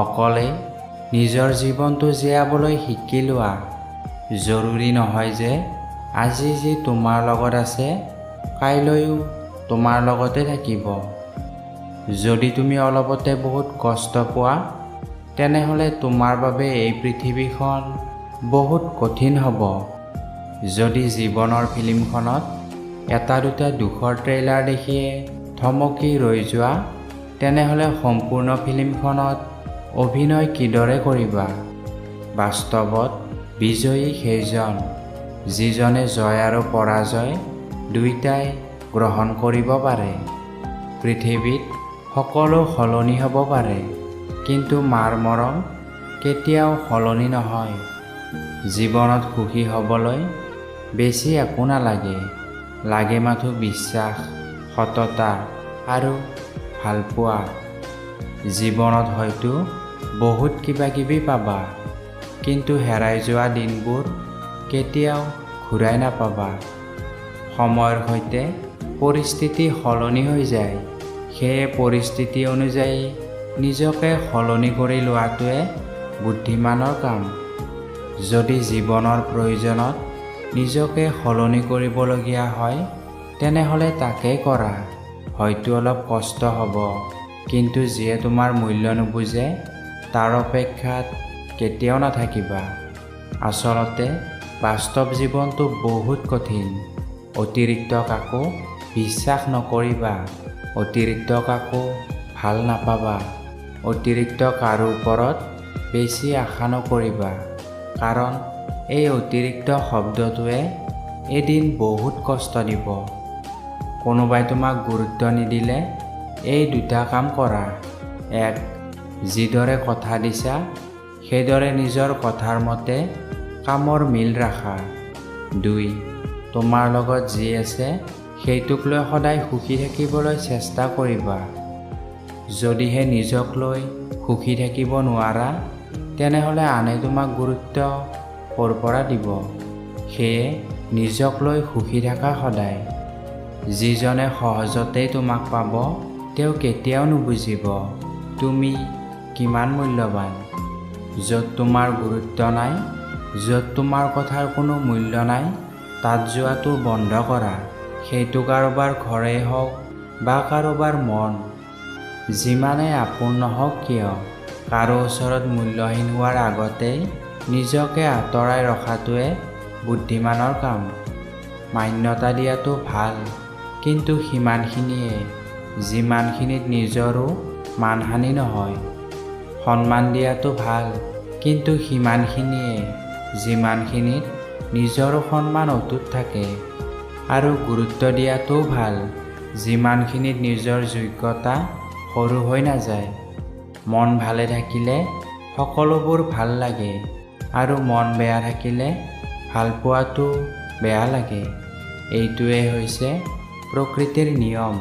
অকলেই নিজৰ জীৱনটো জীয়াবলৈ শিকি লোৱা। জৰুৰী নহয় যে আজি যি তোমাৰ লগত আছে কাইলৈও তোমাৰ লগতে থাকিব। যদি তুমি অলপতে বহুত কষ্ট পোৱা, তেনেহ'লে তোমাৰ বাবে এই পৃথিৱীখন বহুত কঠিন হ'ব। যদি জীৱনৰ ফিল্মখনত এটা দুটা দুখৰ ট্ৰেইলাৰ দেখিয়ে থমকি ৰৈ যোৱা, তেনেহ'লে সম্পূৰ্ণ ফিল্মখনত অভিনয় কিদৰে কৰিবা? বাস্তৱত বিজয়ী সেইজন, যিজনে জয় আৰু পৰাজয় দুয়োটাই গ্ৰহণ কৰিব পাৰে। পৃথিৱীত সকলো সলনি হ'ব পাৰে, কিন্তু মাৰ মৰম কেতিয়াও সলনি নহয়। জীৱনত সুখী হ'বলৈ বেছি একো নালাগে, লাগে মাথোঁ বিশ্বাস, সততা আৰু ভালপোৱা। জীৱনত হয়তো বহুত কিবাকিবি পাবা, কিন্তু হেৰাই যোৱা দিনবোৰ কেতিয়াও ঘূৰাই নাপাবা। সময়ৰ সৈতে পৰিস্থিতি সলনি হৈ যায়, সেয়ে পৰিস্থিতি অনুযায়ী নিজকে সলনি কৰি লোৱাটোৱে বুদ্ধিমানৰ কাম। যদি জীৱনৰ প্ৰয়োজনত নিজকে সলনি কৰিবলগীয়া হয়, তেনেহ'লে তাকে কৰা। হয়তো অলপ কষ্ট হ'ব, কিন্তু যিয়ে তোমাৰ মূল্য নুবুজে তাৰ অপেক্ষাত কেতিয়াও নাথাকিবা। আচলতে বাস্তৱ জীৱনটো বহুত কঠিন। অতিৰিক্ত কাকো বিশ্বাস নকৰিবা, অতিৰিক্ত কাকো ভাল নাপাবা, অতিৰিক্ত কাৰো ওপৰত বেছি আশা নকৰিবা, কাৰণ এই অতিৰিক্ত শব্দটোৱে এদিন বহুত কষ্ট দিব। কোনোবাই তোমাক গুৰুত্ব নিদিলে এই দুটা কাম কৰা। এক, যিদৰে কথা দিছা সেইদৰে নিজৰ কথাৰ মতে কামৰ মিল ৰাখা। দুই, তোমাৰ লগত যি আছে সেইটোক লৈ সদায় সুখী থাকিবলৈ চেষ্টা কৰিবা। যদিহে নিজক লৈ সুখী থাকিব নোৱাৰা, তেনেহ'লে আনে তোমাক গুৰুত্ব ক'ৰ পৰা দিব? সেয়ে নিজক লৈ সুখী থাকা সদায়। যিজনে সহজতেই তোমাক পাব, তেওঁ কেতিয়াও নুবুজিব তুমি কিমান মূল্যৱান। য'ত তোমাৰ গুৰুত্ব নাই, য'ত তোমাৰ কথাৰ কোনো মূল্য নাই, তাত যোৱাটো বন্ধ কৰা। সেইটো কাৰোবাৰ ঘৰেই হওক বা কাৰোবাৰ মন। যিমানেই আপোন নহওক কিয়, কাৰো ওচৰত মূল্যহীন হোৱাৰ আগতেই নিজকে আঁতৰাই ৰখাটোৱে বুদ্ধিমানৰ কাম। মান্যতা দিয়াটো ভাল, কিন্তু সিমানখিনিয়ে, যিমানখিনিত নিজৰো মানহানি নহয়। সন্মান দিয়াটো ভাল, কিন্তু সিমানখিনিয়ে, যিমানখিনিত নিজৰো সন্মান অটুট থাকে। আৰু গুৰুত্ব দিয়াটোও ভাল, যিমানখিনিত নিজৰ যোগ্যতা সৰু হৈ নাযায়। মন ভালে থাকিলে সকলোবোৰ ভাল লাগে আৰু মন বেয়া থাকিলে ভালপোৱাটো বেয়া লাগে। এইটোৱেই হৈছে প্ৰকৃতিৰ নিয়ম।